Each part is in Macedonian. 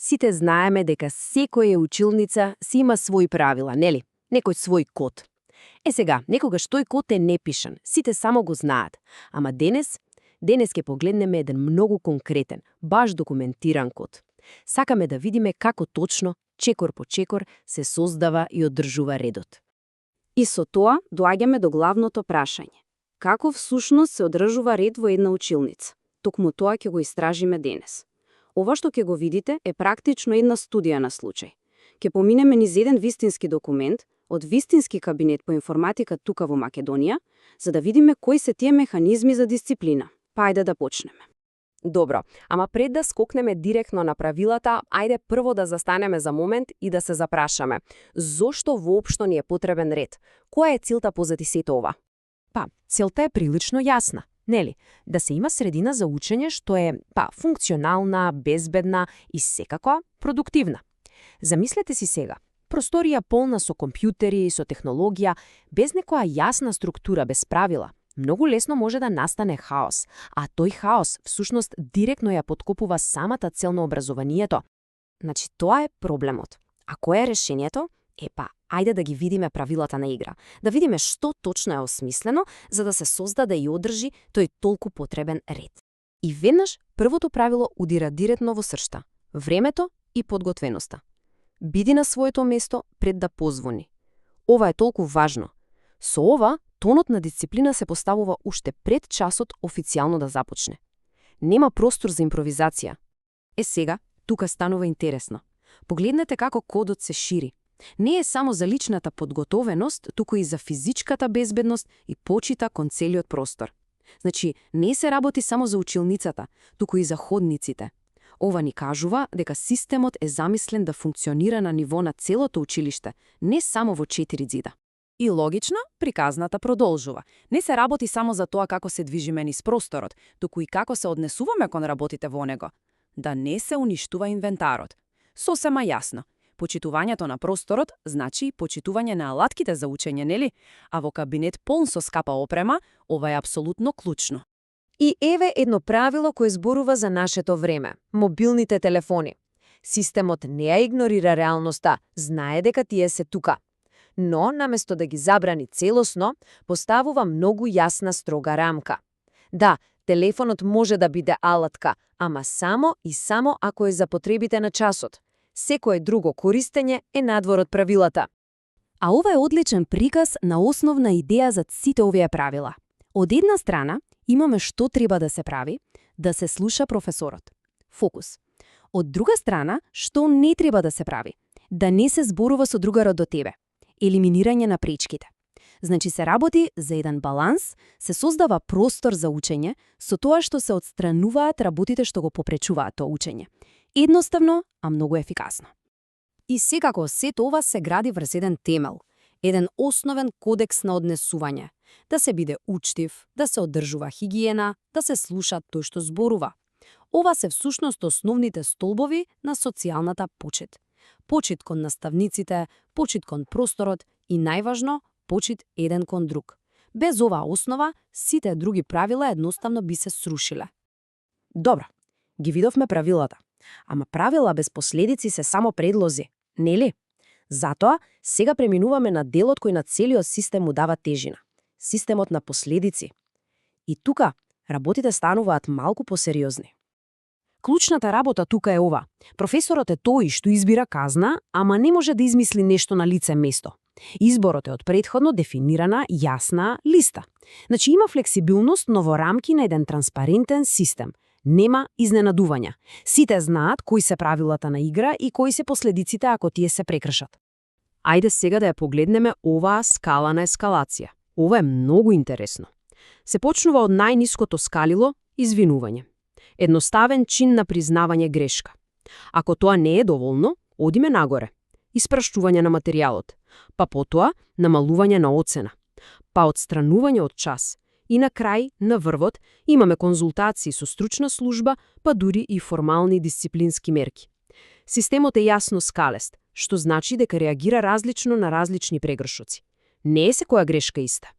Сите знаеме дека секоја училница си има свои правила, нели? Некој свој код. Сега, некогаш тој код е непишан, сите само го знаат. Ама денес ќе погледнеме еден многу конкретен, баш документиран код. Сакаме да видиме како точно, чекор по чекор, се создава и одржува редот. И со тоа доаѓаме до главното прашање. Како всушност се одржува ред во една училница? Токму тоа ќе го истражиме денес. Ова што ќе го видите е практично една студија на случај. Ќе поминеме низ еден вистински документ од вистински кабинет по информатика тука во Македонија, за да видиме кои се тие механизми за дисциплина. Па ајде да почнеме. Добро, ама пред да скокнеме директно на правилата, ајде прво да застанеме за момент и да се запрашаме. Зошто воопшто ни е потребен ред? Која е целта позади сето ова? Целта е прилично јасна, нели? Да се има средина за учење што е, функционална, безбедна и секако продуктивна. Замислете си сега. Просторија полна со компјутери, со технологија, без некоја јасна структура, без правила. Многу лесно може да настане хаос, а тој хаос всушност директно ја подкопува самата цел на образованието. Значи, тоа е проблемот. А кое е решението? Ајде да ги видиме правилата на игра. Да видиме што точно е осмислено, за да се создаде и одржи тој толку потребен ред. И веднаш првото правило удира директно во сршта. Времето и подготвеноста. Биди на своето место пред да позвони. Ова е толку важно. Со ова, тонот на дисциплина се поставува уште пред часот официјално да започне. Нема простор за импровизација. Сега, тука станува интересно. Погледнете како кодот се шири. Не е само за личната подготовеност, туку и за физичката безбедност и почита кон целиот простор. Значи, не се работи само за училницата, туку и за ходниците. Ова ни кажува дека системот е замислен да функционира на ниво на целото училиште, не само во 4 ѕида. И логично, приказната продолжува. Не се работи само за тоа како се движиме низ просторот, туку и како се однесуваме кон работите во него. Да не се уништува инвентарот. Сосема јасно. Почитувањето на просторот значи и почитување на алатките за учење, нели? А во кабинет полн со скапа опрема, ова е апсолутно клучно. И еве едно правило кое зборува за нашето време – мобилните телефони. Системот не ја игнорира реалноста, знае дека тие се тука. Но, наместо да ги забрани целосно, поставува многу јасна строга рамка. Да, телефонот може да биде алатка, ама само и само ако е за потребите на часот. Секое друго користење е надвор од правилата. А ова е одличен приказ на основна идеја за сите овие правила. Од една страна, имаме што треба да се прави, да се слуша професорот. Фокус. Од друга страна, што не треба да се прави, да не се зборува со другарот до тебе. Елиминирање на пречките. Значи се работи за еден баланс, се создава простор за учење, со тоа што се отстрануваат работите што го попречуваат тоа учење. Едноставно, а многу ефикасно. И секако сето ова се гради врз еден темел, еден основен кодекс на однесување. Да се биде учтив, да се одржува хигиена, да се слуша тој што зборува. Ова се всушност основните столбови на социјалната почит. Почит кон наставниците, почит кон просторот и најважно, почит еден кон друг. Без оваа основа, сите други правила едноставно би се срушиле. Добро, ги видовме правилата. Ама правила без последици се само предлози, нели? Затоа, сега преминуваме на делот кој на целиот систем му дава тежина. Системот на последици. И тука, работите стануваат малку посериозни. Клучната работа тука е ова. Професорот е тој што избира казна, ама не може да измисли нешто на лице место. Изборот е од претходно дефинирана, јасна листа. Значи има флексибилност, но во рамки на еден транспарентен систем. Нема изненадувања. Сите знаат кои се правилата на игра и кои се последиците ако тие се прекршат. Ајде сега да ја погледнеме оваа скала на ескалација. Ова е многу интересно. Се почнува од најниското скалило – извинување. Едноставен чин на признавање грешка. Ако тоа не е доволно, одиме нагоре. Испрашување на материјалот, па потоа намалување на оцена, па отстранување од час. И на крај, на врвот, имаме конзултации со стручна служба, па дури и формални дисциплински мерки. Системот е јасно скалест, што значи дека реагира различно на различни прегршоци. Не е секоја грешка иста.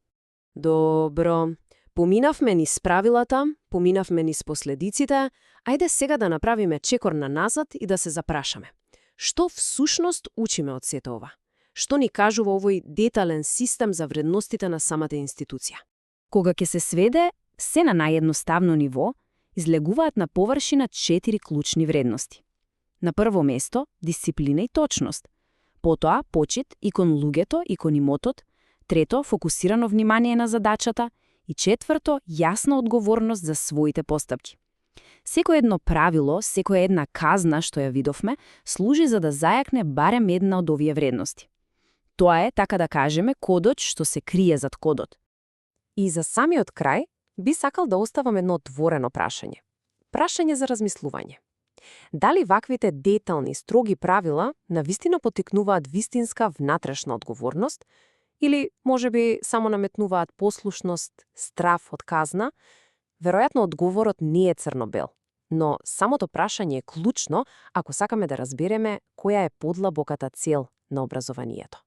Добро, поминавме низ правилата, поминавме низ последиците, Ајде сега да направиме чекор на назад и да се запрашаме. Што всушност учиме од сето ова? Што ни кажува овој детален систем за вредностите на самата институција? Кога ќе се сведе се на наједноставно ниво, излегуваат на површина 4 клучни вредности. На прво место, дисциплина и точност. Потоа, почит и кон луѓето и кон имотот. Трето, фокусирано внимание на задачата. И четврто, јасна одговорност за своите постапки. Секој едно правило, секоја една казна што ја видовме, служи за да зајакне барем една од овие вредности. Тоа е, така да кажеме, кодот што се крие зад кодот. И за самиот крај, би сакал да оставам едно отворено прашање. Прашање за размислување. Дали ваквите детални, строги правила навистина потикнуваат вистинска внатрешна одговорност или можеби само наметнуваат послушност, страф од казна? Веројатно одговорот не е црно-бел, но самото прашање е клучно ако сакаме да разбереме која е подлабоката цел на образованието.